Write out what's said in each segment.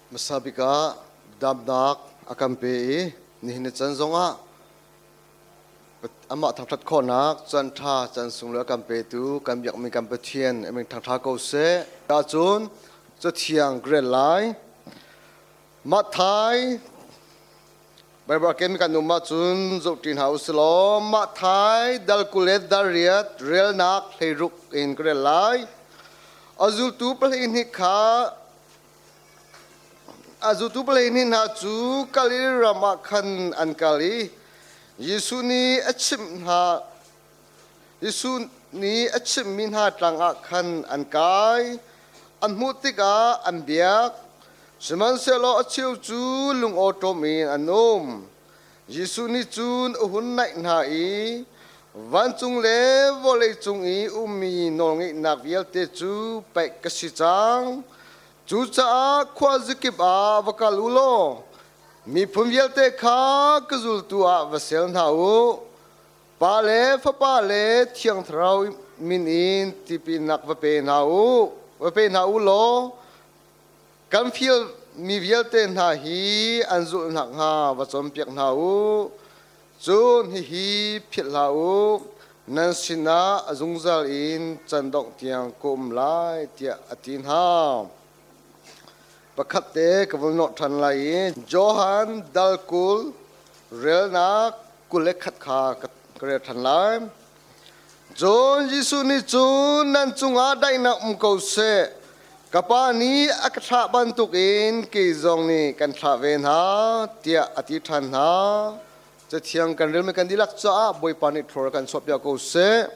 Hmasa bik ah damnak a kan pe i nihin ni can zongah amah thangṭhat khawhnak caan ṭha caan sunglawi a kan petu kan biakmi kan Pathian a min thangṭha ko seh. Ahcun Cathiang ka rel lai. Matthai Baibal kemi kan um ahcun zohṭi hna u silaw Matthai dal 20 le dal 8 relnak 16 in ka rel lai. A zultu 12 kha A zultu 12 hna cu Galilee ram ah khan an kal i Jesuh nih a chimh hna Jesuh nih a chimhmi hna tlang ah khan an kai. An hmuh tikah an biak. Sihmanhsehlaw a cheu cu lungawṭawm in an um. Jesuh nih cun a hun naih hna i vancung le vawleicung i ummi nawlngeihnak vialte cu pek ka si cang. Cucaah khuazakip ah va kal u law miphun vialte kha ka zultu ah va sel hna u. Pa le Fapa le Thiang Thlarau min in tipilnak va pe hna u. Va pe hna u law kan fialmi vialte hna hi an zulh nakhnga va cawnpiak hna u. Cun hihi philh hlah u, nan sinah a zungzal in can dongh tiang ka um lai, tiah a ti hna. Pakhat te ka vun nawh ṭhan lai i Johan dal 20 relnak 21 kha ka rel ṭhan lai. Cun Jesuh nih cun nan cungah daihnak um ko seh. Ka Pa nih a ka thlah bantukin kei zong nih kan thlah ve hna, tiah a ti ṭhan hna. Cathiang kan relmi kan dihlak caah Bawipa nih thlor kan chuahpiak ko seh.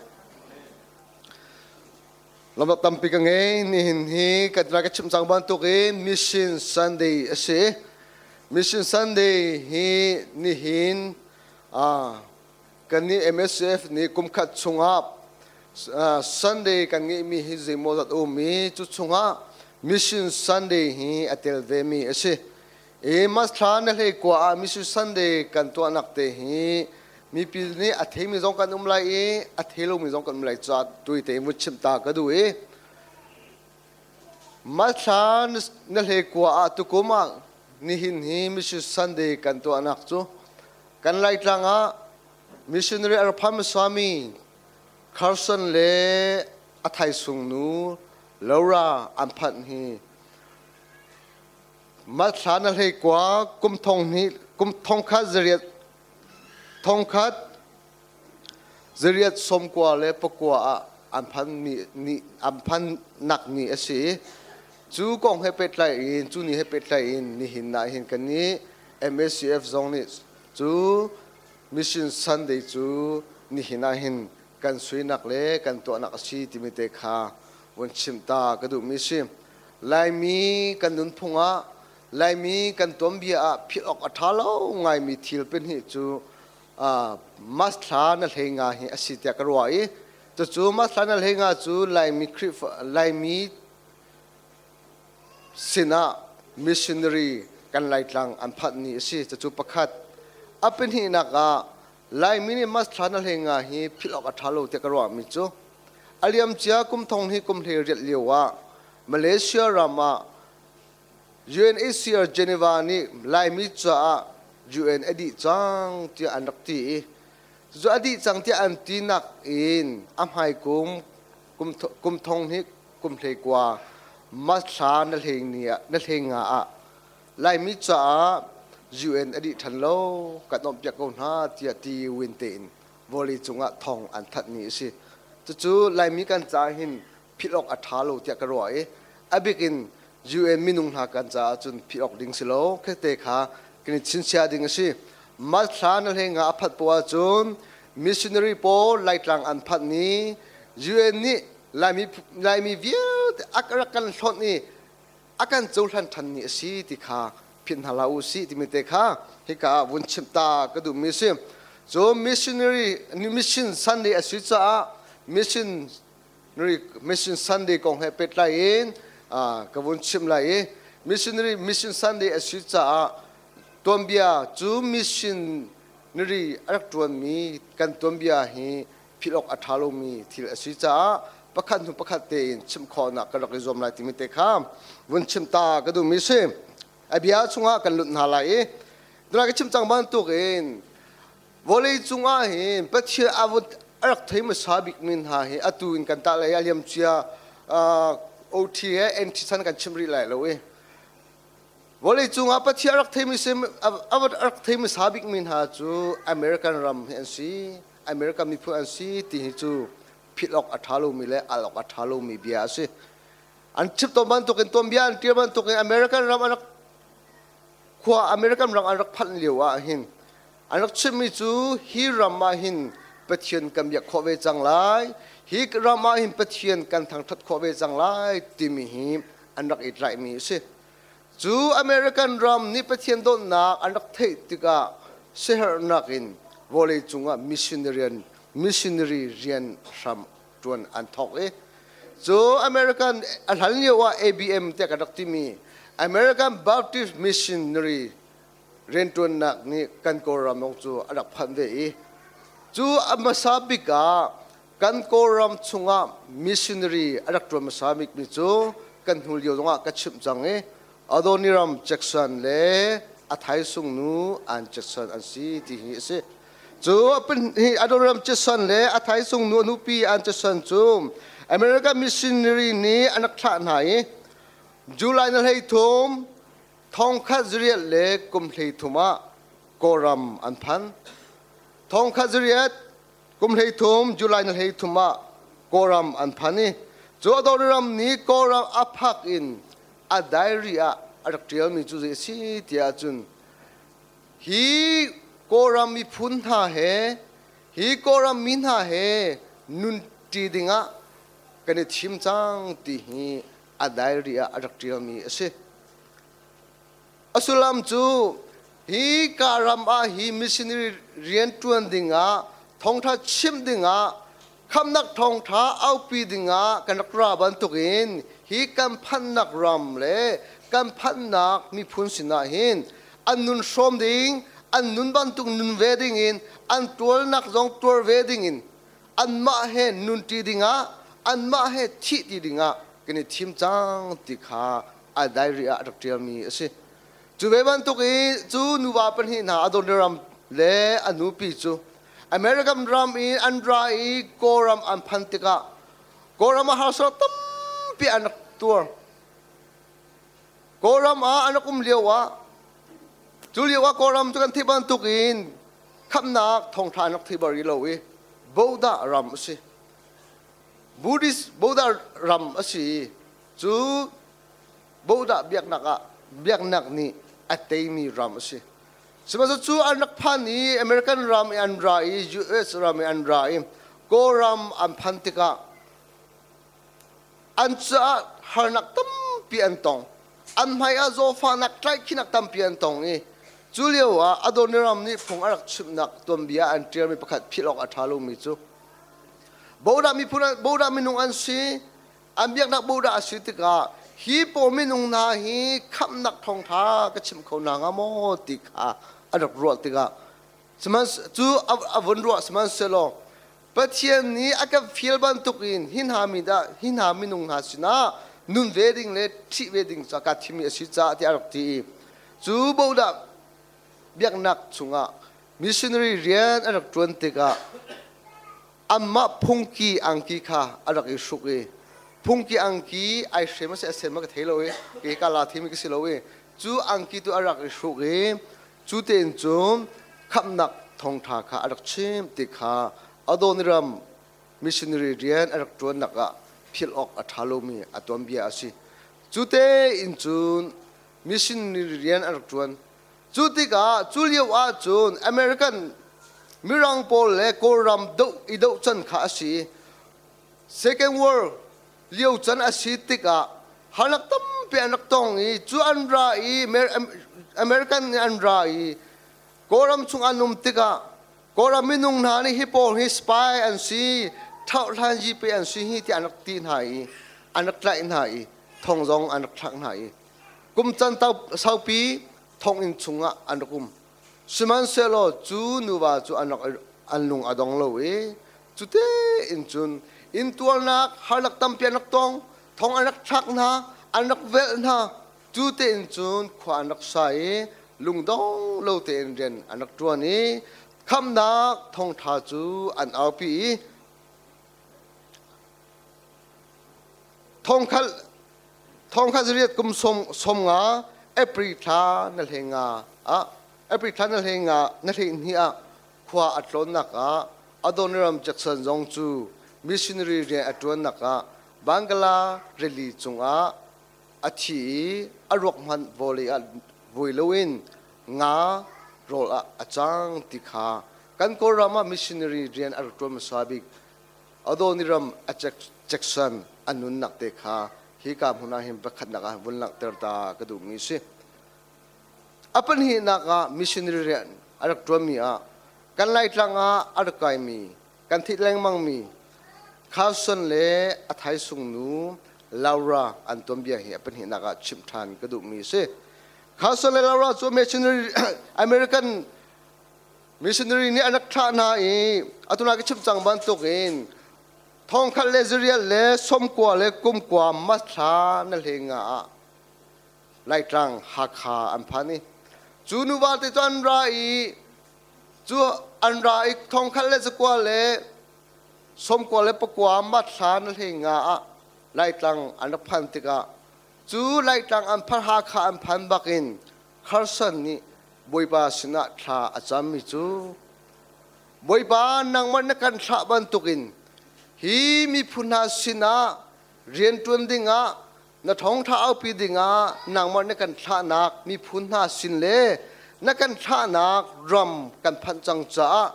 Lamnak tampi ka ngei. Nihin hi kan rak ka chim cang bantukin Mission Sunday a si. Mission Sunday hi nihin Kannih MSF nih kumkhat chungah Sunday kan ngeihmi hi zeimawzat a um i cu chungah Mission Sunday hi a tel vemi a si. I March thla na hlei kua ah Mission Sunday kan tuahnak te hi mipi nih a theimi zong kan um lai i a thei lomi zong kan um lai caah tuite in vun chimh ta ka duh i March thla na hlei kua ah tukum ah nihin hi Mission Sunday kan tuahnak cu Kan Laitlang ah missionary Arpham Swami Carson le a thaisung nu Laura an phanh hi March thla na hlei kua kum thong hnih kum thong khat zariat thong khat zariat sawm kua le pakua ah an phan mi ni an phan nak ni a si cu kong he pehtlai in cu ni he pehtlai in nihin ah hin kan nih MACF zong nih cu Mission Sunday cu nihin ah hin kan suinak le kan tuahnak a si timi te kha vun chimh ta ka duhmi si. Laimi kan nunphung ah Laimi kan tuanbia ah philh awk a ṭha lo ngaimi thil pahnih cu March thla na hlei nga hi a si tiah ka ruah i cucu March thla na hlei nga cu Laimi Khrihfa Laimi sinah missionary kan Laitlang an phanh ni a si. Cucu pakhat. A pahnihnak ah Laimi nih March thla na hlei nga hi philh awk a ṭha lo tiah ka ruahmi cu a liamcia kum thong hi kum 18 lio ah Malaysia ram ah UNHCR Geneva nih Laimi caah UN a dih cang tiah an rak ti i cucu a dih cang tiah an tinak in a hmai kum kum thong hnih kum hlei kua March thla na hlei ni ah na hlei nga ah Laimi caah UN a dih ṭhan lo kan ompiak ko hna tiah ti win tein vawlei cungah thawng an thanh ni a si. Cucu Laimi kan caah hin philh awk a ṭha lo tiah ka ruah i a bik in UN minung hna kan caah cun philh awk ding si lo khete kha kan i chinchiah ding a si. March thla na hlei nga a phanh poah ahcun missionary pawl Laitlang an phanh ni UN nih Laimi Laimi vialte a rak kan hlonh i a kan cohlan ṭhan ni a si ti kha philh hna hlah u sih timi te kha hika ah vun chimh ta ka duhmi a si. Cu missionary mission Sunday a si caah missionary mission Sunday kong he pehtlai in ka vun chimh lai i missionary mission Sunday a si caah tuanbia cu missionary a rak ṭuanmi kan tuanbia hi philh awk a ṭha lomi thil a si caah pakhat hnu pakhat tein chimh khawhnak ka rak i zuam lai timi te kha vun chim ta ka duhmi si. A bia chungah kan lut hna lai i tunai ka chim cang bantukin vawlei cungah hin Pathian a vun a rak thei hmasa bikmi hna hi atu in kan tah lai a liam cia OT he NT chan kan chim rih lai lo i vawlei cungah Pathian a rak theimi a rak thei hmasa bikmi hna cu American ram hi an si American miphun an si ti hi cu philh awk a ṭha lomi le al awk a ṭha lomi bia a si. An chim tawn bantukin tuanbia an ṭial bantukin American ram an rak khua American ram an rak phanh lio ah hin an rak chimmi cu hi ram ah hin Pathian kan biak khawh ve cang lai hi ram ah hin Pathian kan thangṭhat khawh ve cang lai timi hi an rak i tlaihmi a si. Cu American ram nih Pathian dawtnak an rak theih tikah siaherhnak in vawleicung ah missionary missionary rian hram ṭuan an thawk i cu American a hlan lio ah ABM tiah kan rak timi American Baptist Missionary rianṭuannak nih kan Kawlram zong cu a rak phanh ve i cu a hmasa bik ah kan Kawlram chungah missionary a rak ṭuan hmasa bikmi cu kan hnu lio zongah ka chimh cang i Adoniram Jackson le a thaisung nu Ann Jackson an si ti hi a si. Cu Adoniram Jackson le a thaisung nu a nupi Ann Jackson cu American missionary nih an rak thlah hna i July na 13 thongkhat zariat le kum 13 ah Kawlram an phan. Thongkhat zariat kum 13 July na 13 ah Kawlram an phan i cu Adoniram nih Kawlram a phak in a diary ah a rak ṭialmi cu zei a si tiah ahcun hi Kawlram miphun hna he hi Kawlram mi hna he nunṭi dingah kan i thim cang ti hi a diary ah a rak ṭialmi a si. A sullam cu hi ka ram ah hi missionary rian ṭuan dingah thawngṭha chimh dingah khamnak thawngṭha aupi dingah kan rak ra bantukin hi kan phanhnak ram le kan phanhnak miphun sinah hin an nun hrawm ding an nun bantuk nun ve dingin an tualnak zong tuar ve dingin anmah he nunṭi dingah anmah he thihti dingah kan i thim cang ti kha a diary ah a rak ṭialmi a si. Cu ve bantuk i cu nuva pahnih hna Adoniram le a nupi cu American ram i an ra i Kawlram an phan tikah Kawlram ah harsatnak tampi an rak tuar. Kawlram ah an rak um lio ah cu lio ah Kawlram cu kan theih bantuk in khamhnak thawngṭha an rak thei bal rih lo i Bodah ram a si. Buddhist Bodah ram a si i cu Bodah biaknak ah biaknak nih a teimi ram a si. Sihmanhsehlaw cu an rak phan i American ram i an ra i US ram i an ra i Kawlram an phan tikah an caah harnak tampi an tong. An hmai ah zawfahnak tlaihkhihnak tampi an tong i cu lio ah Adoniram nih phung a rak chimhnak tuanbia an ṭialmi pakhat philh awk a ṭha lomi cu Bodah miphun Bodah minung an si an biaknak bodah a si tikah hi pawl minung hna hi khamhnak thawngṭha ka chim kho hna hnga maw ti kha a rak ruah tikah cu a vun ruah sihmanhsehlaw Pathian nih a kan fial bantukin hi hna mi dah hi hna minung hna sinah nun ve ding le thih ve ding ca kaa thimmi a si caah tiah a rak ti i cu bodah biaknak chungah missionary rian a rak ṭuan tikah Anmah phungki angki kha a rak i hruk i phungki angki ai hrem a si a sem a ka thei lo i kei ka la thimi ka si lo i cu angki tu a rak i hruk i cu tein cun khamhnak thawngṭha kha a rak chim ti kha Adoniram missionary rian a rak ṭuannak ah philh awk a ṭha lomi a tuanbia a si. Cu tein cun missionary rian a rak ṭuan. Cu tikah cu lio ahcun American Mirang pawl le Kawlram doh i doh can kha a si. Second World lio can a si tikah harnak tampi an rak tong i cu an ra i American nih an ra i Kawlram chung an um tikah Kawlram minung hna nih hi pawl hi spy an si, ṭhauhhlanzi pe an si hi tiah an rak ti hna i an rak tlaih hna i thong zong an rak thlak hna i kum can saupi thonginn chungah an rak um. Sihmanhsehlaw cu nuva cu an rak an lung a dong lo i cute in cun intuarnak harnak tampi an rak tong, thong an rak thlak hna, an rak velh hna. Cu tein cun khua an rak sa i lungdong lo tein rian an rak ṭuan i khamhnak thawngṭha cu an aupi i thongkhat thongkhat zariat kum som 50 April thla na hlei nga ah April thla na hlei nga na hlei hnih ah khua a tlawnnak ah Adoniram Jackson zong cu missionary rian a ṭuannak ah Bangla rili cungah a thi i a ruak hmanh vawlei ah vui loin nga rawl ah a cang ti kha kan Kawlram ah missionary rian a rak ṭuan hmasa bik Adoniram a Jackson a nunnak te kha hika hmun ah hin pakhatnak ah vun langhter ta ka duhmi a si. A pahnihnak ah missionary rian a rak ṭuanmi ah kan Laitlang ah a rak kaimi kan theih lengmangmi Carson le a thaisung nu Laura an tuanbia hi a pahnihnak ah chimh ṭhan ka duhmi a si. Carson le Laura cu missionary American missionary nih an rak thlah hna i atu na ka chimh cang bantukin thongkhat le zariat le sawmkua le kumkua mathla na hle nga ah Laitlang Hakha an phan i cu nuva te cu an ra i cu an ra i thongkhat le zakua le sawmkua le pakua mathla na hlei nga ah Laitlang an rak phan tikah cu Laitlang an phan Hakha an phan bakin Carson nih Bawipa sinah thla a cammi cu Bawipa nangmah na kan thlah bantukin hi miphun hna sinah rianṭuan dingah na thawngṭha aupi dingah nangmah na kan thlahnak miphun hna sin le na kan thlahnak ram kan phanh cang caah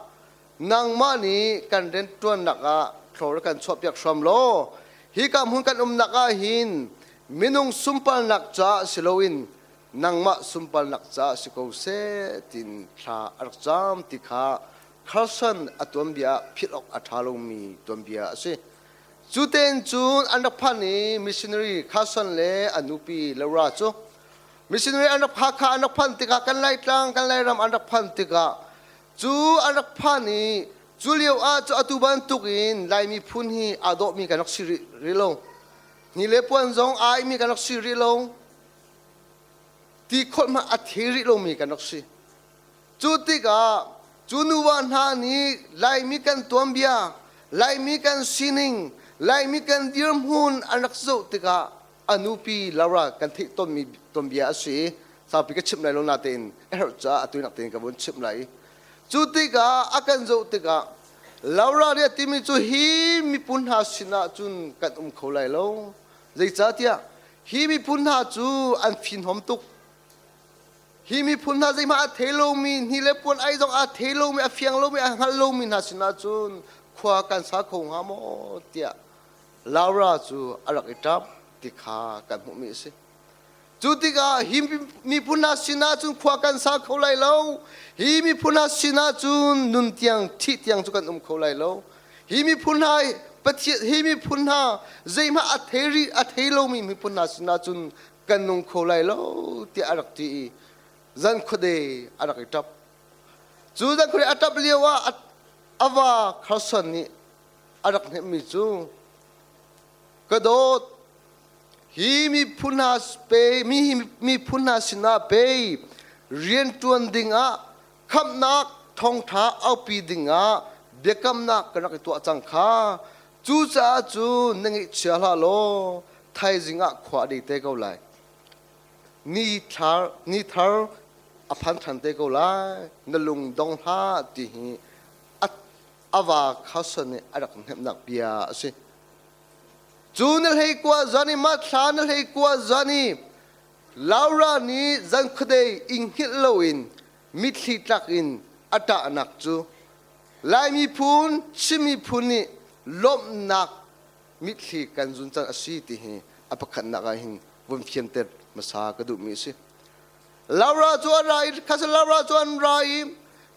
nangmah nih kan rianṭuannak ah thlor kan chuahpiak hram law hika hmun kan umnak ah hin minung sunparnak caah si loin nangmah sunparnak caah si ko seh tiin thla a rak cam ti kha Carson a tuanbia ah philh awk a ṭha lomi tuanbia a si. Cu tein cun an rak phan i missionary Carson le a nupi Laura cu missionary an rak Hakha an rak phanh tikah kan Laitlang kan Lairam an rak phanh tikah cu an rak phan i cu lio ah cu atu bantuk in Lai miphun hi aa dawhmi kan rak si rih lo. Ni le puan zong aa imi kan rak si rih lo. Ti khawlh hmanh a the rih lomi kan rak si. Cu tikah cu nuva hna nih Laimi kan tuanbia, Laimi kan sining, Laimi kan dirhmun an rak zoh tikah a nupi Laura kan theih tonmi tuanbia a si i saupi ka chimh lai lo natein a herh caah a tuinak tein ka vun chimh lai. Cu tikah a kan zoh tikah Laura nih a timi cu hi miphun hna sinah cun kan um kho lai lo. Zeicahtiah hi miphun hna cu an fimhom tuk. Hi miphun hna zeihmah a thei lomi, hni le puan ai zong a thei lomi, a fiang lomi, a hngal lomi hna sinah cun khua kan sa kho hnga maw tiah Laura cu a rak i ṭap ti kha kan hmuhmi a si. Cu tikah hi miphun hna sinah cun khua kan sa kho lai lo. Hi miphun hna sinah cun nun tiang, thih tiang cu kan um kho lai lo. Hi miphun hna Pathian hi miphun hna zeihmah a thei rih a thei lomi miphun hna sinah cun kan nung kho lai lo tiah a rak ti i zan khuade a rak i ṭap. Cu zan khuade a ṭap lio ah a va Carson nih a rak hnemhmi cu ka dawt hi miphun hna pe mi hi miphun hna sinah pe rianṭuan dingah khamhnak thawngṭha aupi dingah biakamnak kan rak i tuah cang kha Cucaah cun na ngaihchia hlah law thaizing ah khua a dei te ko lai. Ni thar, ni thar a phan ṭhan te ko lai. Na lung dong hlah ti hi a, a va Carson nih a rak hnemhnak bia a si. Cu na hlei kua zan i mah thla na hlei kua zan i Laura nih zan khuadei i hngilh loin mitthli tlak in a ṭahnak cu Lai miphun, Chin miphun nih lawmhnak mitthli kan zun can a si ti hi a pakhatnak ah hin vun fianter hmasa ka duhmi a si. Laura cu a ra i kha Laura cu an ra i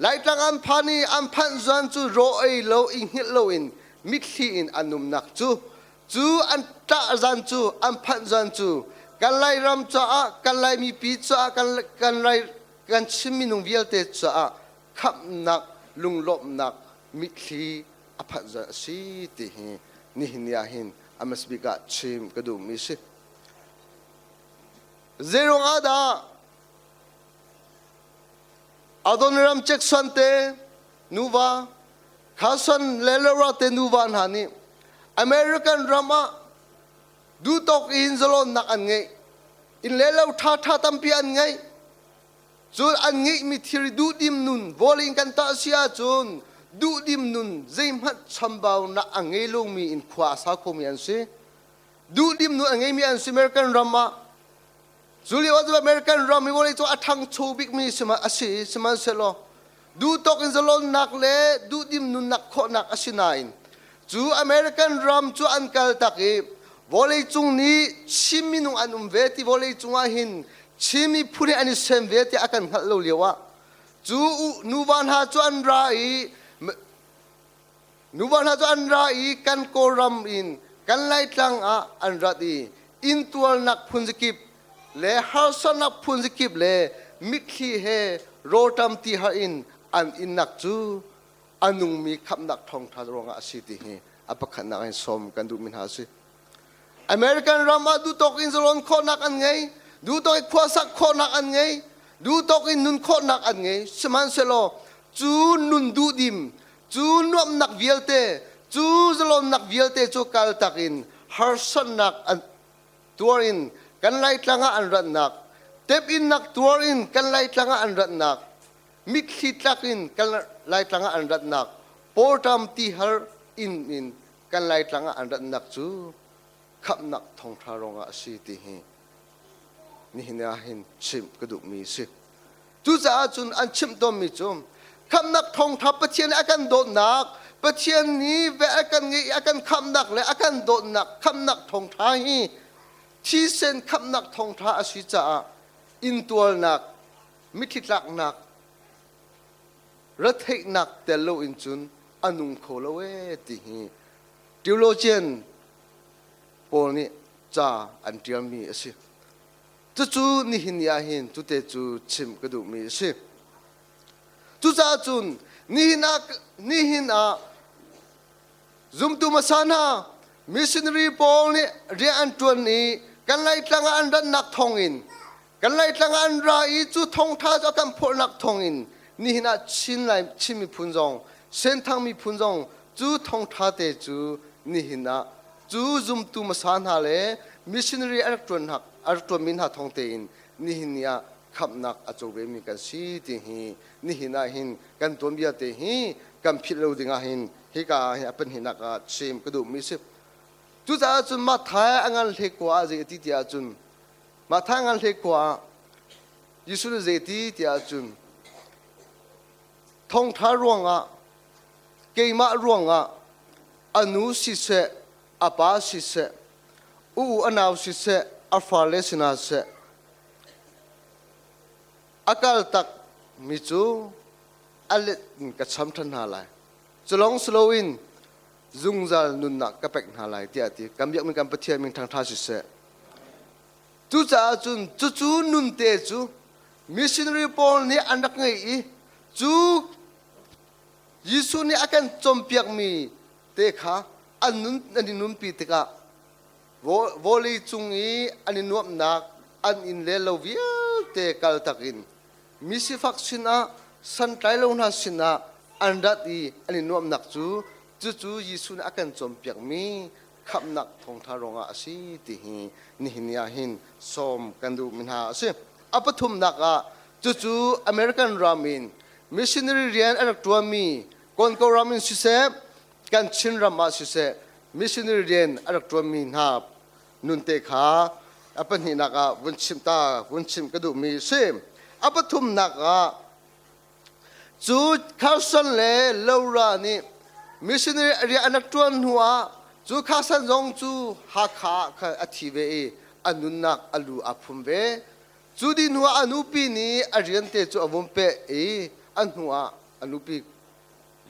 Laitlang an phan i an phanh zan cu raw ei lo i hngilh loin mitthli in an umnak cu cu an ṭah zan cu an phanh zan cu kan Lairam caah kan Lai mipi caah kan kan Lai kan Chin minung vialte caah khamhnak lunglawmhnak mitthli a phanh zan a si ti hi nihin ni ah hin a hmasabik ah chim ka duhmi si. Zeiruang ah dah Adoniram Jackson te nuva, Carson le Laura te nuva hna nih American ram ah duhtawk in zalonnak an ngeih. Inn le lo ṭhaṭha tampi an ngeih. Cun an ngeihmi thil duhdim nun vawlei in kan tah si ahcun duhdim nun zeihmanh chambaunak a ngei lomi in khua a sa khomi an si. Duhdim nun a ngeimi an si American ram ah. Cu lio ah American ram hi vawlei cu a ṭhangcho bikmi a si sihmanhsehlaw duhtawk in zalonnak le duhdim nunnak khawhnak a si nain cu American ram cu an kal tak i vawleicung nih Chin minung an um ve ti vawleicung ah hin Chin miphun hi an i sem ve ti a kan hngalh lo lio ah cu nuva hna cu an ra i nuva hna cu an ra i kan Kawlram in kan Laitlang ah an rat i intuarnak phunzakip le harsatnak phunzakip le mitthli he rawlṭam ti har in an innak cu a nungmi khamhnak thawngṭha ruangah a si ti hi a pakhatnak in sawm kan duhmi hna a si. American ram ah duhtawk in zalon khawhnak an ngei, duhtawk in khuasak khawhnak an ngei, duhtawk in nun khawhnak an ngei. Sihmanhsehlaw cu nun duhdim, cu nuamhnak vialte, cu zalonnak vialte cu kaltak in harsatnak an tuar in kan Laitlang ah an ratnak, tep-innak tuar in kan Laitlang ah an ratnak, mitthli tlak in kan Laitlang ah an ratnak, pawṭam tihar in in kan Laitlang ah an ratnak cu khamhnak thawngṭha ruangah a si ti hi nihin ah hin chimh ka duhmi a si. Cucaah cun an chimh tawnmi cu khamhnak thawngṭha Pathian nih a kan dawtnak, Pathian nih ve a kan ngeih i a kan khamhnak le a kan dawtnak khamhnak thawngṭha hi thisen khamhnak thawngṭha a si caah intualnak, mitthli tlaknak, retheihnak tel loin cun a nung kho lo ee ti hi theologian pawl nih ca an ṭialmi a si. Cucu nihin ni ah hin cute cu chim ka duhmi a si. Cucaah cun nihin ah nihin ah zumtu hmasa hna missionary pawl nih rian an ṭuan i kan Laitlang ah an rannak thawngin Kan Laitlang ah an ra i cu thawngṭha cu a kan phorhnak thawngin nihin ah Chin Lai Chin miphun zong Senthang miphun zong cu thawngṭha te cu nihin ah cu zumtu hmasa hna le missionary a rak ṭuan hna a rak ṭuanmi hna thawng tein nihin ni ah khamhnak a co vemi kan si ti hi nihin ah hin kan tuanbia te hi kan philh lo ding ah hin hika ah hin a pahnihnak ah chim ka duhmi si. Cucaah cun Matthai a ngan hlei khua ah zei a ti ti ahcun Matthai ngan hlei khua ah Jesuh nih zeiti tiah cun thongṭha ruangah keimah ruangah a nu siseh a pa siseh u u a nau siseh a farle sinah siseh a kal tak mi cu a let in ka cham ṭhan hna lai. Cu lawng si loin zungzal nunnak ka pek hna lai tiah a ti. Kan biakmi kan Pathian min thangṭha siseh. Cucaah cun cucu nunte cu missionary pawl nih an rak ngeih i cu Jesuh nih a kan cawnpiakmi te kha an nun an i nunpi tikah vawlei cung i an i nuamhnak an inn le lo vialte kal takin misifak sinah santlailo hna sinah an rat i an i nuamhnak cu cucu Jesuh nih a kan cawnpiakmi khamhnak thawngṭha ruangah a si ti hi nihin ni ah hin sawm kan duhmi hna a si. A pathumnak ah cucu American ram in missionary rian a rak ṭuanmi Konko ram in siseh kan Chin ram ah siseh missionary rian a rak ṭuanmi hna nunte kha a pahnihnak ah vun chim ta vun chim ka duhmi a si. A pathumnak ah Cu Carson le Laura nih missionary rian an rak ṭuan hnuah cu Carson zong cu Hakha ah khan a thi ve i a nunnak a lu aa phum ve. Cu dih hnuah a nupi nih a rian te cu a vun peh i a hnuah a nupi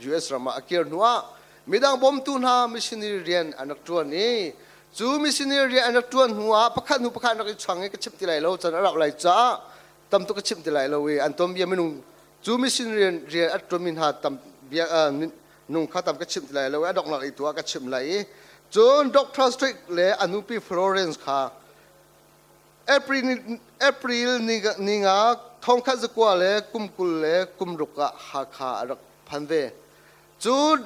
US ram ah a kir hnuah midang bawmtu hna missionary rian an rak ṭuan i cu missionary rian an rak ṭuan hnuah pakhat hnu pakhat an rak i chuang i ka chimh ti lai lo can a rauh lai caah tam tuk ka chimh ti lai lo i an tuanbia minung cu mission rian rian a ṭuanmi hna tam bia nung kha tam ka chimh ti lai lo i a donghnak i tu ah ka chimh lai i cun Dr. Strick le a nupi Florence kha April, April ni nga thongkhat zakua le kum 26 ah Hakha a rak phan ve. Cu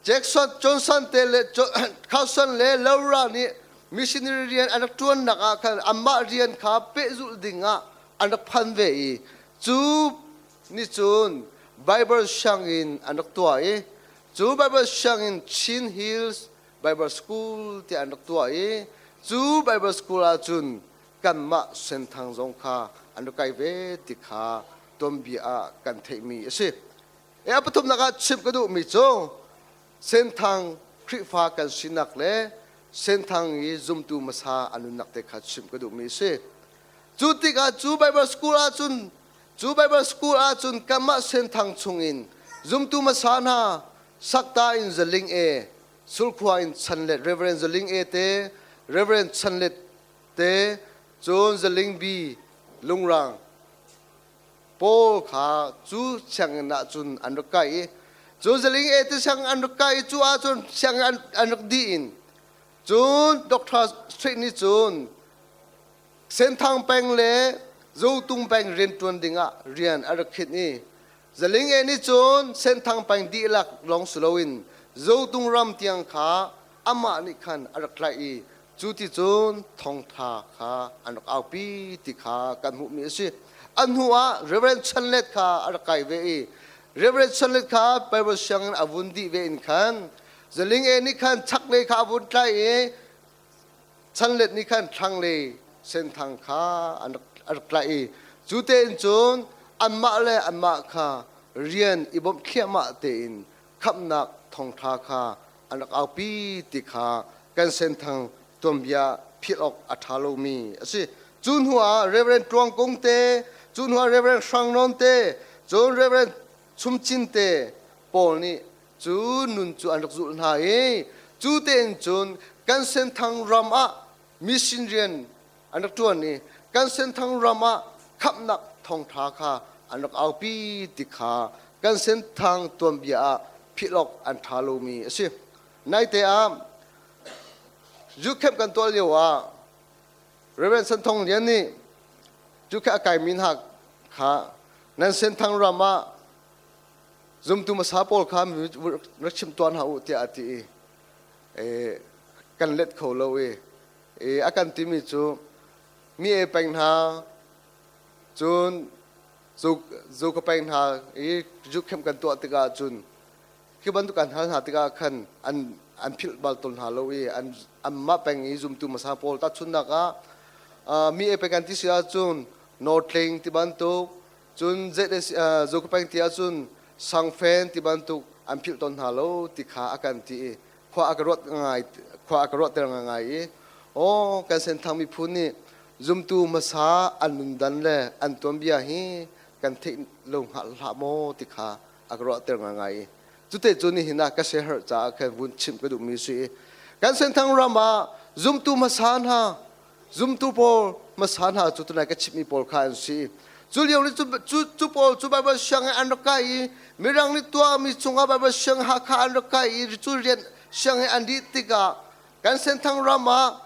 Jackson Johnson te le Carson le Laura nih missionary rian an rak ṭuannak ah khan anmah rian kha pehzulh ding ah an rak phan ve i cu nih cun Bible sianginn an rak tuah i cu Bible sianginn Chin Hills Bible School tiah an rak tuah i cu Bible School ahcun kanmah Senthang zong kha an rak kai ve ti kha tuanbia ah kan theihmi a si. E a pathumnak ah chim ka duhmi cu Senthang Khrihfa kan sinak le Senthang i zumtu hmasa an nunnak te kha chim ka duhmi a si. Cu tikah cu Bible School ahcun cu Bible School ahcun kanmah Senthang chungin zumtu hmasa hna Sakta in Zaling E, Sulkhua in Chanlet Reverend Zaling E te, Reverend Chanlet te, cun Zaling B Lungrang pawl kha cu sianginn ah cun an rak kai i cu Zaling E te sianginn an rak kai i cu ahcun sianginn an rak dih in cun Dr. Street nih cun Senthang peng le Zotung peng rianṭuan dingah rian a rak khinh i Zaling e nih cun Senthang peng dihlak lawng si loin Zotung ram tiang kha amah nih khan a rak tlaih i cu ti cun thawngṭha kha an rak aupi ti kha kan hmuhmi a si. A hnu ah Reverend Chanlet kha a rak kai ve i Reverend Chanlet kha Bible sianginn a vun dih ve in khan Zaling e nih khan chaklei kha a vun tlaih i Chanlet nih khan thlanglei Senthang kha an rak tlaih i cu tein cun anmah le anmah kha rian i bawmh thliahmah tein khamhnak thawngṭha kha an rak aupi ti kha kan Senthang tuanbia philh awk a ṭha lomi a si. Cu hnu ah Reverend Tluang Kung te, cu hnu ah Reverend Hrang Nawn te, cun Reverend Chum Cin te pawl nih cu nun cu an rak zulh hna i cu tein cun kan Senthang ram ah mission rian an rak ṭuan i kan Senthang ram ah khamhnak thawngṭha kha an rak aupi ti kha kan Senthang tuanbia ah philh awk an ṭha lomi a si. Naite ah youth camp kan tuah lio ah Reverend Senthong Lian nih cu kha a kaimi hna kha nan Senthang ram ah zumtu hmasa pawl kha rak chim tuah hna u tiah a ti i kan let kho lo i a kan timi cu mi e peng hna cun zu ka peng hna i zu khem kan tuah tikah cun khi bantuk kan hal hna tikah khan an an philh bal tawn hna lo i an anmah peng i zumtu hmasa pawl tahchunhnak ah mi e peng kan ti si ahcun Northling ti bantuk Cun Zokapeng ti ahcun sangfen ti bantuk an philh tawn hna lo ti kha a kan ti i khua a ka ruat ngai khua a ka ruahter ngai i aw kan Senthang miphun nih zumtu hmasa an nundan le an tuanbia hi kan theih lo hnga hlah maw ti kha a ka ruahter ngai i cute cu nihin ah ka siaherh caah khan vun chimh ka duhmi si i kan Senthang ram ah zumtu hmasa hna Zumtu pawl hmasa hna cu tunai ka chimmi pawl kha an si. Cu lio ni cu, cu pawl cu Baibal sianginn an rak kai i Mirang nih tuahmi chungah Baibal sianginn Hakha an rak kai i cu rian sianginn an dih tikah kan Senthang ram ah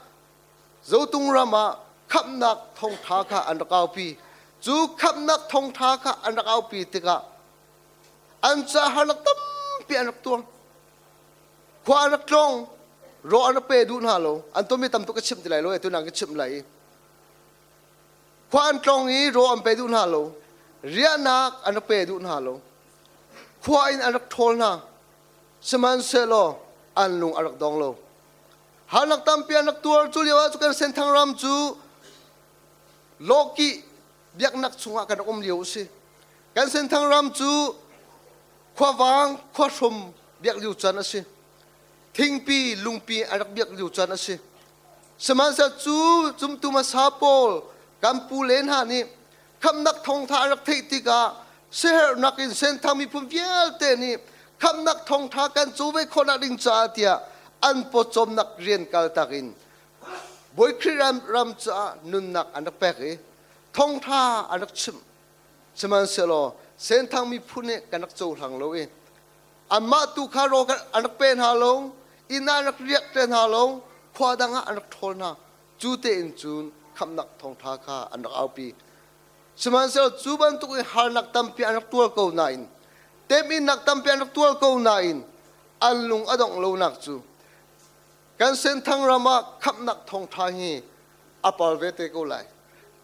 Zotung ram ah khamhnak thawngṭha kha an rak aupi. Cu khamhnak thawngṭha kha an rak aupi tikah an caah harnak tampi an rak tuar. Khua an rak tlawng, raw an rak pe duh hna lo. An tonmi tam tuk ka chimh ti lai lo, atu nang ka chimh lai. Khua an tlawng i raw an pe duh hna lo. Riahnak an rak pe duh hna lo. Khua in an rak ṭhawl hna. Sihmanhsehlaw an lung a rak dong lo. Harnak tampi an rak tuar cu lio ah cu kan Senthang ram cu lawkih biaknak chungah kan rak um lio a si. Kan Senthang ram cu khuavang khuahrum biak lio caan a si. Thingpi lungpi an rak biak lio caan a si. Sihmanhsehlaw cu zumtu hmasa pawl kan pu le hna nih khamhnak thawngtha an rak theih tikah siaherhnak in Senthang miphun vialte nih khamhnak thawngtha kan co ve khawhnak ding caah tiah an pawcawmnak rian kaltak in Bawi Khrih ram, ram caah nunnak an rak pek i thawngtha an rak chimh. Sihmanhsehlaw Senthang miphun nih kan rak cohlang lo i anmah tu kha raw an rak pe hna lo, inn ah an rak riak te hna lo, khua dang ah an rak ṭhawl hna. Cu tein cun khamhnak thawngṭha kha an rak aupi. Sihmanhsehlaw cu bantuk in harnak tampi an rak tuar ko nain, temhinnak tampi an rak tuar ko nain, an lung a dongh lonak cu kan Senthang ram ah khamhnak thawngṭha hi a par ve te ko lai.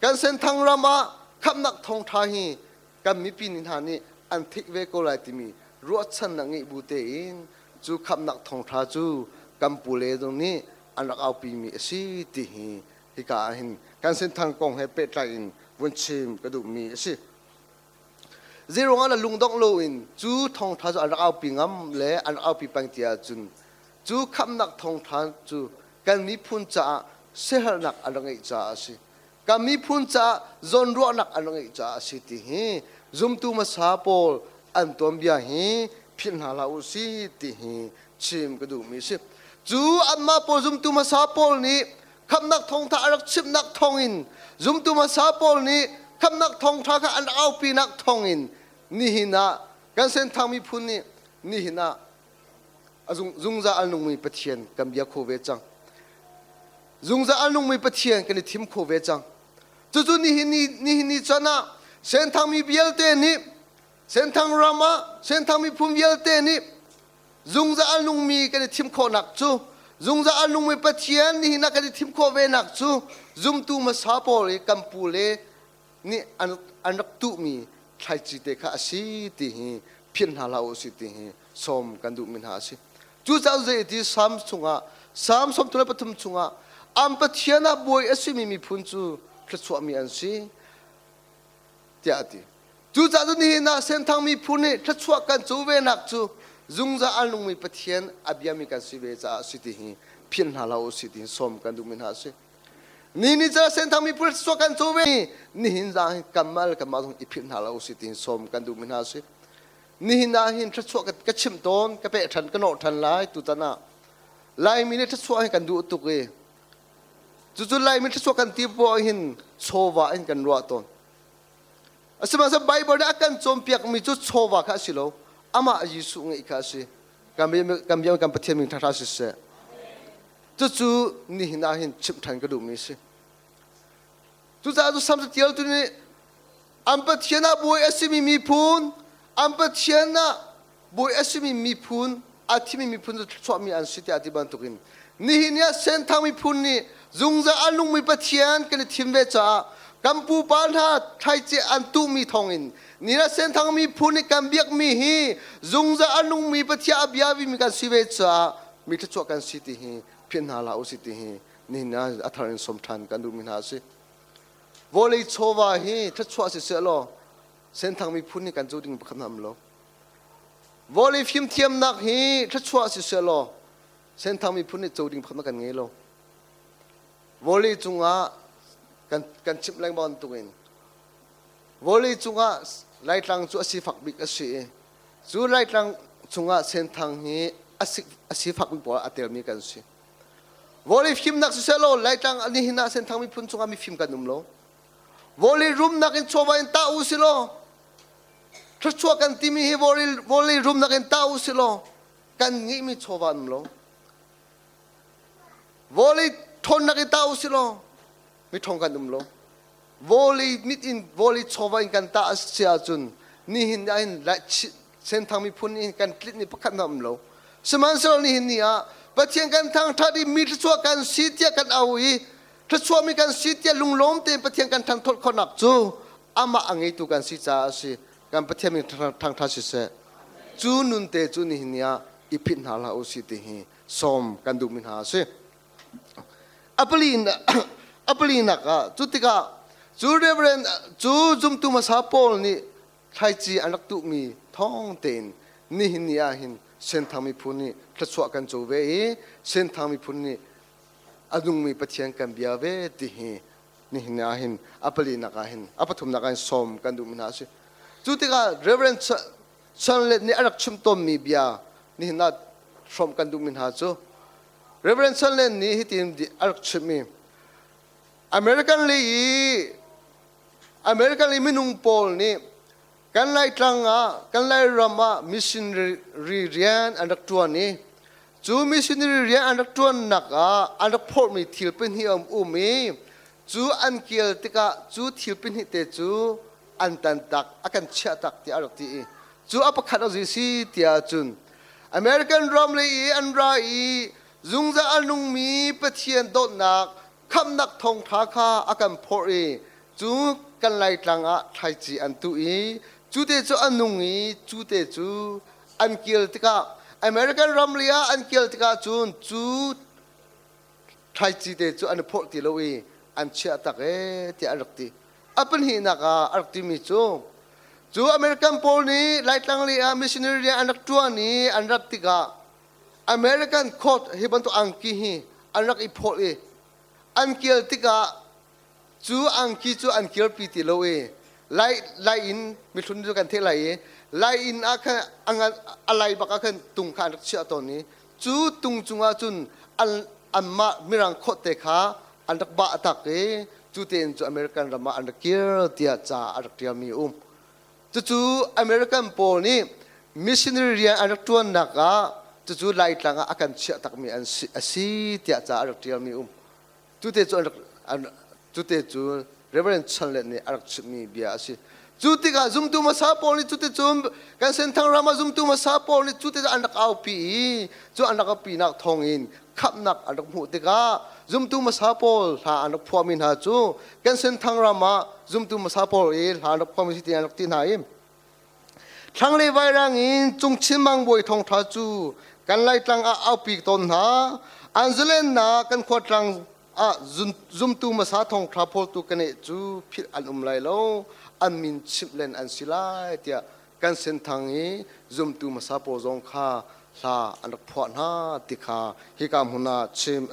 Kan Senthang ram ah khamhnak thawngṭha hi kan mipi ni hna nih an theih ve ko lai timi ruahchannak ngeih bu tein cu khamhnak thawngṭha cu kan pule zong nih an rak aupimi a si ti hi hika ah hin kan Senthang kong he pehtlai in vun chim ka duhmi a si. Zeiruangah dah lungdongh loin cu thawngṭha cu an rak aupi ngam le an rak aupi peng ti ahcun cu khamhnak thawngṭha cu kan miphun caah siaherhnak an rak ngeih caah a si. Kan miphun caah zawnruahnak an rak ngeih caah a si ti hi zumtu hmasa pawl an tuanbia hi philh hna hlah u si ti hi chim ka duhmi a si. Cu anmah pawl zumtu hmasa pawl nih khamhnak thawngtha a rak chimnak thawngin zumtu hmasa pawl nih khamhnak thawngtha kha an aupinak thawngin nihin ah kan Senthang miphun nih nihin ah a zungzal al nungmi Pathian kan bia kho ve cang. Zungzal al nungmi Pathian kan i thim kho ve cang. Cucu nihin ni nihin ni chan ah Senthang mi vialte nih Senthang ram ah Senthang miphun vialte nih zungzal al nungmi kan i thim khawhnak cu zungzal al nungmi Pathian nihin ah kan i thim khawh ve nak cu zumtu hmasa pawl i kan pu le nih an rak tuhmi thlaici te kha a si ti hi philh hna hlah u si ti hi sawm kan duhmi hna a si. Cucaah zei ti Salm chungah Salm 33 chungah an Pathian ah bawi a simi miphun cu thluachuahmi an si tiah a ti. Cucaah cu nihin ah Senthang miphun nih thluachuah kan co venak cu zungzal an lungmi Pathian a biami kan si ve caah a si ti hi philh hna hlah u si ti hi sawm kan duhmi hna a si. Ni ni ca Senthang miphun thluachuah kan co ve nihin zang hi kanmah le kanmah zong i philh hna hlah u si ti hi sawm kan duhmi hna a si. Nihin ah hin thluachuah ka chimh tawn, ka peh ṭhan, ka nawh ṭhan lai tutan ah. Laimi nih thluachuah hi kan duh tuk i cucu Laimi thluachuah kan ti poah hin chawva in kan ruah tawn. Asihmanhsehlaw Baibal nih a kan cawnpiakmi cu chawva kha a si lo, amah Jesuh ngeih kha a si. Kan bia kan Pathian min ṭha siseh. Cucu nihin ah hin chimh ṭhan ka duhmi a si. Cucaah cu Sam catialtu nih an Pathian ah bawi a simi miphun, an Pathian ah bawi a simi miphun, a thimi miphun cu thluachuahmi an si tiah a ti bantukin nihin ni ah Senthang miphun nih zungzal a nungmi Pathian kan i thim ve caah kan pupa hna thlaici an tuhmi thawngin ni ah Senthang miphun nih kan biakmi hi zungzal a nungmi Pathian a biavimi kan si ve caah mi thluachuah kan si ti hi philh hna hlah u si ti hi nihin ah a thar in som ṭhan kan duhmi hna a si. Vawlei chawva hi thluachuah siseh law Senthang miphun nih kan co ding pakhat hna lo. Vawlei fimthiamnak hi thluachuah siseh law Senthang miphun nih co ding pakhat kan ngei lo. Vawlei cungah kan kan chimh lengmang bantukin vawlei cungah Laitlang cu a sifak bik a si i cu Laitlang chungah Senthang hi a sifak bik pawl a telmi kan si. Vawlei fimnak siseh law Laitlang nihin ah Senthang miphun chungah mifim kan um lo. Vawlei rumnak in chawva in tah u si law thluachuah kan timi hi vawlei rumnak in tah u si law kan ngeihmi chawva an um lo. Vawlei ṭhawnnak in tah u si law mi ṭhawng kan um lo. Vawlei mit in vawlei chawva in kan tah a si ahcun nihin ah hin Senthang miphun in kan tlinh ni pakhat hna um lo. Sihmanhsehlaw nihin ni ah Pathian kan thangṭhat i mi thluachuah kan si tiah kan au i thluachuahmi kan si tiah lunglawm tein Pathian kan thangṭhat khawhnak cu amah a ngeitu kan si caah a si. Kan Pathian min thangṭhat siseh. Cu nun te cu nihin ni ah i phit hna hlah u si ti hi sawm kan duhmi hna a si. A palinak ah cu tikah cu Reverend cu zumtu hmasa Paul nih thlaici an rak tuhmi thawng tein nihin ni ah hin Senthang miphun nih thluachuah kan co ve i Senthang miphun nih a nungmi Pathian kan bia ve ti hi nihin ah hin a palinak ah hin a pathumnak ah hin sawm kan duhmi hna a si. Cu tikah Reverend Chanlet nih a rak chim tawnmi bia nihin ah hrawmh kan duhmi hna cu Reverend Chanlet nih hitin a rak chimmi American lei i American i minung pawl nih kan Laitlang ah kan Lairam ah missionary rian an rak ṭuan i cu missionary rian an rak ṭuannak ah an rak phorhmi thil pahnih a um i. Cu an kil tikah cu thil pahnih te cu an tantak, a kan chiahtak tiah a rak ti i cu a pakhat a zei si tiah cun American ram lei i an ra i zungzal a nungmi Pathian dawtnak khamhnak thawngṭha kha a kan phorh i cu kan Laitlang ah thlaici an tuh i cu te cu a nung i cu te cu an kil tikah American ram lei ah an kil tikah cun cu thlaici te cu an i phorh ti lo i an chiah tak ee tiah an rak ti. A pahnihnak ah a rak timi cu cu American pawl nih Laitlang lei ah missionary rian an rak ṭuan i an rat tikah American coat hi bantuk angki hi an rak i phawlh i an kil tikah cu angki cu an kirpi ti lo i lai lai in mihlun cu kan theih lai i lai inn ah khan a lai bak ah khan tung kha an rak chiah tawn i cu tung cungah cun an anmah mirang khawt te kha an rak bah tak i cu tein cu American ram ah an rak kir tiah ca a rak ṭialmi a um. Cucu American pawl nih missionary rian an rak ṭuannak ah cucu Laitlang ah a kan chiah takmi an si, a si tiah ca a rak ṭialmi a um. Cute cu an rak cute cu Reverend Chan Let nih a rak chimmi bia a si. Cu tikah zumtu hmasa pawl nih cuticun kan Senthang ram ah zumtu hmasa pawl nih cu tikah an rak aupi i cu an rak aupinak thawngin khamhnak an rak hmuh tikah zumtu hmasa pawl hla an rak phuahmi hna cu kan Senthang ram ah zumtu hmasa pawl i hla an rak phuahmi si ti an rak ti hna i Thlanglei vairang in Cungchin Mangbawi thawngṭha cu kan Laitlang ah aupi tawn hna. An zalennak kan khuatlang ah zumtu hmasa thawngṭha phawltu kaneh cu philh an um lai lo, an min chimh len an si lai tiah kan Senthang i zumtu hmasa pawl zong kha hla an rak phuah hna ti kha hika hmun ah chim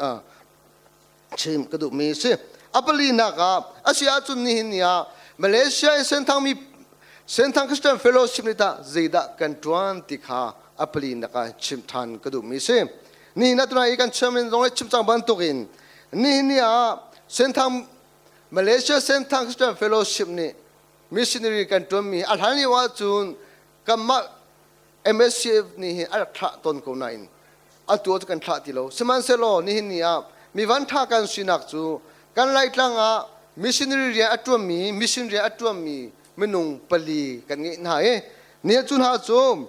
chim ka duhmi a si. A palinak ah a si ahcun nihin ni ah Malaysia in Senthang mi Senthang Christian Fellowship nih tah zeidah kan ṭuan ti kha a palinak ah chim ṭhan ka duhmi a si. Nihin ah tunai i kan chairman zong nih chim cang bantukin nihin ni ah Senthang Malaysia Senthang Christian Fellowship nih missionary kan ṭuanmi a hlan lio ahcun kanmah MSCF nih hin a rak thlah tawn ko nain atu cu kan thlah ti lo. Sihmanhsehlaw nihin ni ah mi vanṭha kan sinak cu kan Laitlang ah missionary rian a ṭuanmi mission rian a ṭuanmi minung pali kan ngeih hna i ni cu hna cu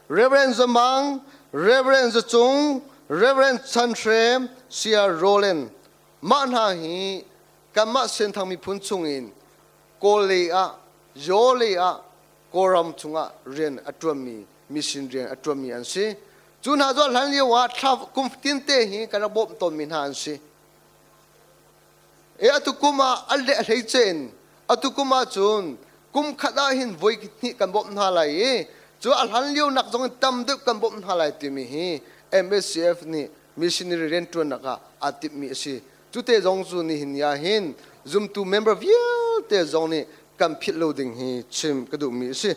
Reverend Zamang, Reverend Zacung, Reverend Chan Hre, Sia Roland mah hna hi kanmah Senthang miphun chungin Kawl lei ah Yaw lei ah Kawlram chungah rian a ṭuanmi mission rian a ṭuanmi an si. Cu hna cu hlan lio ah thla kum tinte hi kan rak bawmh tawnmi hna an si. E atu kum ah a le a hleice in atu kum ah cun kum khat ah hin voi hnih kan bawmh hna lai i cu a hlan lio nak zong in tam deuh kan bawmh hna lai timi hi MSCF nih missionary rianṭuannak ah aa timhmi a si. Cute zong cu nihin ni ah hin zumtu member vialte zong nih kan philh lo ding hi chim ka duhmi a si.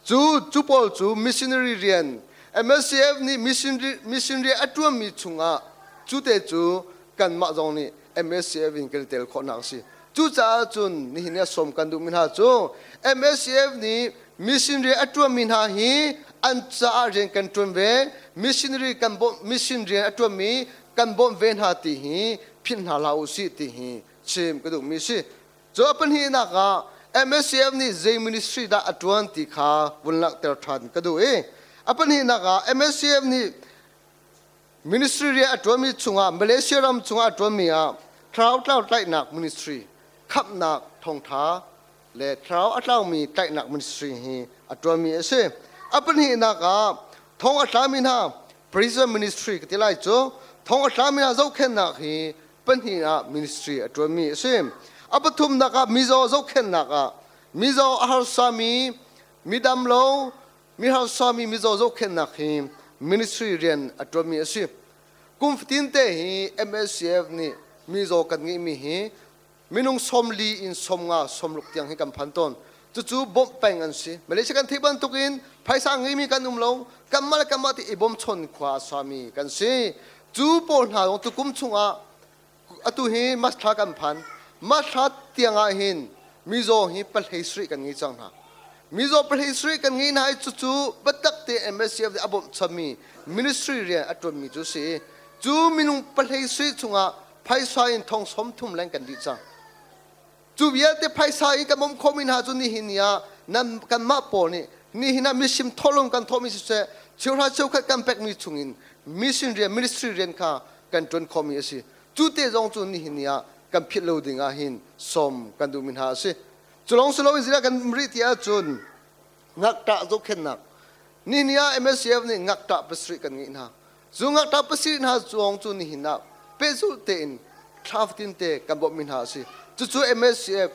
Cu cu pawl cu missionary rian MSCF nih missionary a ṭuanmi chungah cute cu kanmah zong nih MSCF in kan i tel khawhnak a si. Cucaah cun nihin ni a sawm kan duhmi hna cu MSCF nih missionary a ṭuanmi hna hi an caah rian kan ṭuan ve, missionary kan bawmh, mission rian a ṭuanmi kan bawmh ve hna ti hi philh hna hlah u sih ti hi chim ka duhmi a si. Cu a pahnihnak ah MSCF nih zei ministry dah a ṭuan ti kha vun langhter ṭhan ka duh i a pahnihnak ah MSCF nih ministry rian a ṭuanmi chungah Malaysia ram chungah a ṭuanmi ah thlarau tlau tlaihnak ministry khamhnak thawngṭha le thlarau a tlaumi tlaihnak ministry hi a ṭuanmi a si. A pahnihnak ah thong a tlami hna prison ministry ka ti lai cu thong a tlami hna zohkhenhnak hi pahnih ah ministry a ṭuanmi a si. A pathumnak ah mizaw zohkhenhnak ah mizaw a harsami midam lo mi harsami mizaw zohkhenhnak hi ministry rian a ṭuanmi a si. Kum fatin te hi MSCF nih mizaw kan ngeihmi hi minung 40 in 50 60 tiang hi kan phan tawn. Cucu bawmh peng an si. Malaysia kan theih bantukin phaisa ngeimi kan um lo. Kanmah le kanmah ti i bawmchon khua a sami kan si. Cu pawl hna zong tukum chungah atu hi March thla kan phan. March thla tiang ah hin mizaw hi pahlei sarih kan ngei cang hna. Mizaw pahlei sarih kan ngei hna i cucu biatak te MSCF nih a bawmhchanmi ministry rian a ṭuanmi cu si. Cu minung pahlei sarih chungah phaisa in thong 30 leng kan dih cang. Cu vialte phaisa in kan bawmh khawhmi hna cu nihin ni ah nan kanmah pawl nih nihin ah misim tholung kan thawhmi siseh cheuhra cheukhat kan pekmi chungin mission rian ministry rian kha kan ṭuan khawhmi a si. Cu te zong cu nihin ni ah kan philh lo ding ah hin sawm kan duhmi hna a si. Cu lawng si loin zeidah kan um rih ti ahcun ngakṭah zohkhenhnak nihin ni ah MSCF nih ngakṭah pasarih kan ngeih hna. Cu ngakṭah pasarih hna zong cu nihin ah pehzulh tein thla fatin te kan bawmhmi hna a si. Cucu MSCF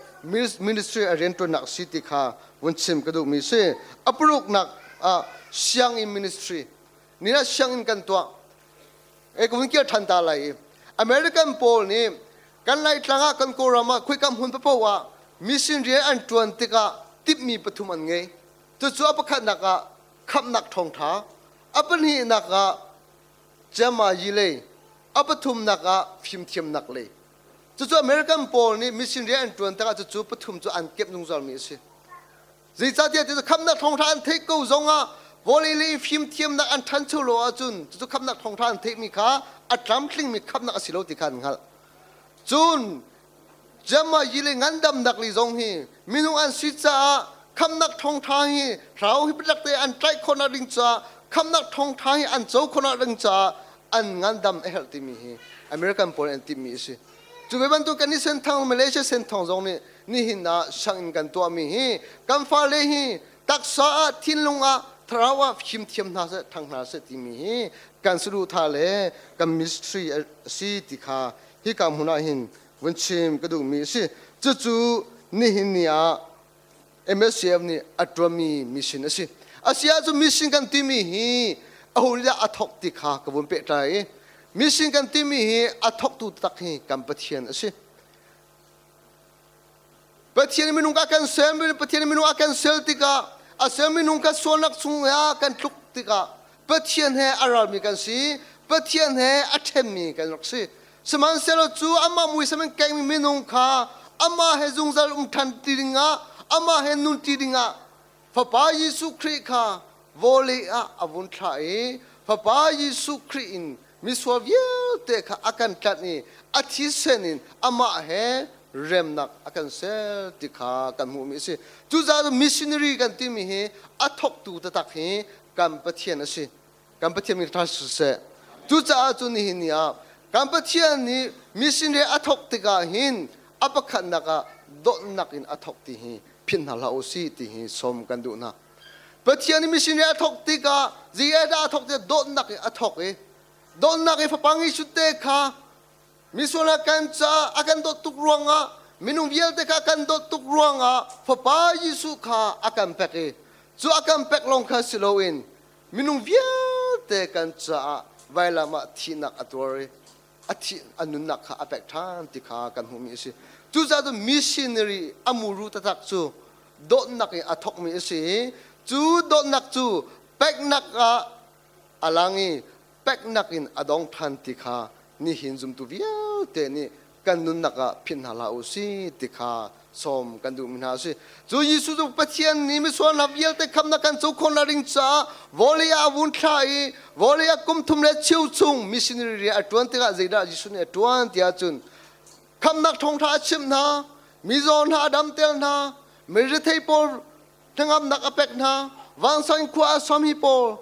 ministry a rianṭuannak a si ti kha vun chim ka duhmi a si. A paruknak ah sianginn ministry. Ni ah sianginn kan tuah. E ka vun kir ṭhan ta lai i American pawl nih kan Laitlang ah kan Kawlram ah khuikam hmun paoh ah mission rian an ṭuan tikah timhmi pathum an ngei. Cucu a pakhatnak ah khamhnak ṭhawngṭha, a pahnihnak ah Jama lei, a pathumnak ah fimthiamnak lei. Cucu American pawl nih mission rian an ṭuan tikah cucu pathum cu an kemh zungzalmi a si. Zeicahtiah ti khamhnak thawngṭha an theih ko zongah vawlei lei fimthiamnak an ṭhancho lo ahcun cucu khamhnak thawngṭha an theihmi kha a tlamtlingmi khamhnak a si lo ti kha an hngalh. Cun Jama yi le ngandamnak li zong hi minung an si caah khamnak thawngṭha hi hlau hi biatak te an tlaih khawhnak ding caah khamnak thawngṭha hi an co khawhnak ding caah an ngandam a herh timi hi American pawl an timhmi a si. Cu ve bantuk kan i senthang Malaysia senthang zong nih nihin ah sianginn kan tuahmi hi kan fale hi taksa ah thinlung ah thlarau ah fimthiam hna seh thang hna seh timi hi kan saduhthah le kan ministry a si ti kha hika hmun ah hin vun chim ka duhmi a si. Cucu nihin ni ah MSCF nih a ṭuanmi mission a si. A si ahcun mission kan timi hi aho nih dah a thawk ti kha ka vun pehtlai i mission kan timi hi a thawktu tak hi kan Pathian a si. Pathian minung a kan ser, Pathian minung a kan ser tikah a ser minung kan sualnak chung ah kan tluk tikah Pathian he a ralmi kan si, Pathian he a ṭhenmi kan rak si. Sihmanhsehlaw cu amah muisam in kengmi minung kha amah he zungzal um ṭhan ti dingah, amah he nun ti dingah Fapa Jesuh Khrih kha vawlei ah a vun thlah i Fapa Jesuh Khrih in misual vialte kha a kan tlanh i a thisen in amah he remnak a kan ser ti kha kan hmuhmi a si. Cucaah missionary kan timi hi a thawktu taktak hi kan Pathian a si. Kan Pathian min ṭha siseh. Cucaah cun nihin ni ah kan Pathian nih missionary a thawk tikah hin a pakhatnak ah dawtnak in a thawk ti hi philh hna hlah u sih ti hi sawm kan duh hna. Pathian nih missionary a thawk tikah zei dah a thawk tiah dawtnak in a thawk i dawtnak i fapa ngi te kha misual kan caah a kan dawt tuk ruangah minung vialte kha kan dawt tuk ruangah fapa Jesuh kha a kan pek i cu a kan pek lawng kha si loin minung vialte kan caah vailam ah thihnak a tuar i a thih a nunnak kha a pek ṭhan ti kha kan hmuhmi a si. Cucaah cun missionary a muru taktak cu dawtnak in a thawkmi a si i cu dawtnak cu peknak ah a lang i peknak in a dong ṭhan ti kha nihin zumtu vialte nih kan nunnak ah philh hna hlah u si ti kha sawm kan duhmi hna a si. Cu Jesuh cu Pathian nih misual hna vialte khamnak kan co khawhnak ding caah vawlei ah a vun thlah i vawlei ah kum thum le cheu chung missionary rian a ṭuan tikah zeidah Jesuh nih a ṭuan ti ahcun khamnak thawngṭha a chimh hna, mizaw hna a damter hna, mirethei pawl hnangamnak a pek hna, vansang khua a sawm hi pawl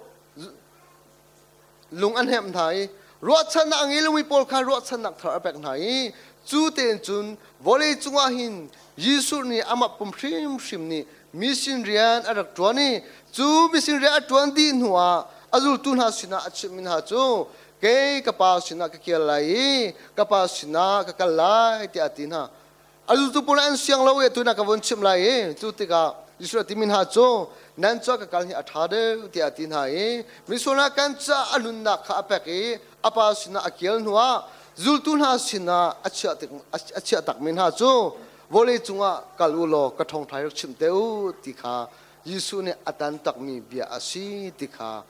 lung an hnemh hna i ruahchannak a ngei lomi pawl kha ruahchannak thar a pek hna i cu tein cun vawlei cungah hin Jesuh nih amah pum hrimhrim nih mission rian a rak ṭuan i cu mission rian a ṭuan dih hnuah a zultu hna sinah a chimhmi hna cu kei ka pa sinah ka kir lai i ka pa sinah ka kal lai tiah a ti hna. A zultu pawl an siang lo i atu na ka vun chimh lai i cu tikah Jesuh a timi hna cu nan ca ka kal hi a ṭha deuh tiah a ti hna i misual hna kan caah a nunnak kha a pek i a pa sinah a kir hnuah zultu hna sinah a chiah tik a chiah takmi hna cu vawlei cungah kal u law ka ṭhawngṭha rak chimh te u ti kha Jesuh nih a tan takmi bia a si ti kha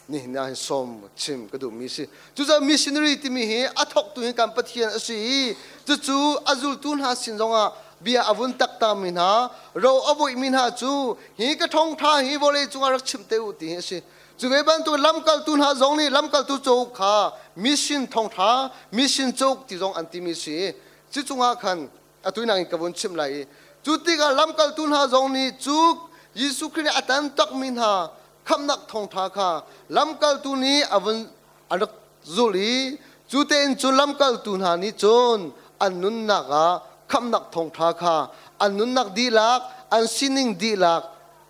nihin ah hin sawm chim ka duhmi si. Cucaah missionary timi hi a thawktu hi kan Pathian a si i cucu a zultu hna sin zongah bia a vun taktami hna, ro a voihmi hna cu hi ka thawngṭha hi vawlei cungah rak chim te u ti hi a si. Cu ve bantuk lamkaltu hna zong nih lamkaltu cauk kha mission thawngṭha, mission cauk ti zong an timi si. Cu cungah khan atu nak in ka vun chimh lai i cu tikah lamkaltu hna zong nih cu Jesuh Khrih nih a tan takmi hna khamhnak thawngṭha kha lamkaltu nih a vun an rak zulh i cu tein cu lamkaltu hna nih cun an nunnak ah khamhnak thawngṭha kha an nunnak dihlak, an sining dihlak,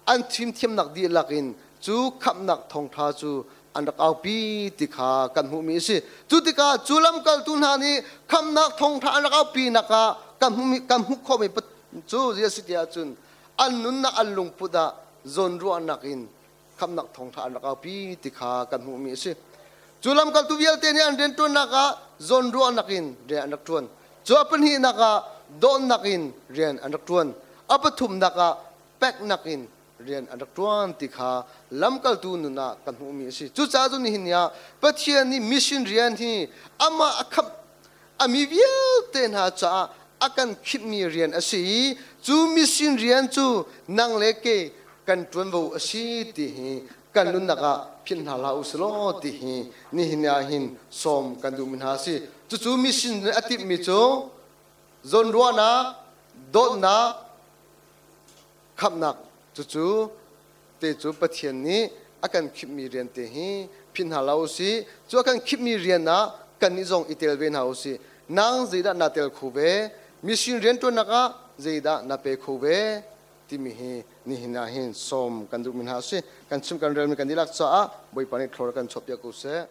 an fimthiamnak dihlak in cu khamhnak thawngṭha cu an rak aupi ti kha kan hmuhmi a si. Cu tikah cu lamkaltu hna nih khamhnak thawngṭha an rak aupinak ah kan hmuhmi kan hmuh khawhmi cu zei a si ti ahcun an nunnak an lungput ah zawnruahnak in khamhnak thawngṭha an rak aupi ti kha kan hmuhmi a si. Cu lamkaltu vialte nih an rianṭuannak ah zawnruahnak in rian an rak ṭuan. Cu a pahnihnak ah dawtnak in rian an rak ṭuan. A pathumnak ah peknak in rian an rak ṭuan ti kha lamkaltu nun ah kan hmuhmi a si. Cucaah cun nihin ni ah Pathian nih mission rian hi amah a khamh a mi vialte hna caah a kan khinhmi rian a si i cu mission rian cu nang le kei kan ṭuanvo a si ti hi kan nunnak ah philh hna hlah u sih law ti hi nihin ni ah hin sawm kan duhmi hna a si. Cucu mission a timhmi cu zawnruahnak, dawtnak, khamhnak cucu te cu Pathian nih a kan khimhmi rian te hi philh hna hlah u sih. Cu a kan khimhmi rian ah kannih zong i tel ve hna u sih. Nang zeidah naa tel kho ve? Mission rianṭuannak ah zeidah na pe kho ve? timi hi nihin ah hin sawm kan duhmi hna a si. Kan chim kan relmi kan dihlak caah Bawipa nih thlawr kan chuahpiak ko seh.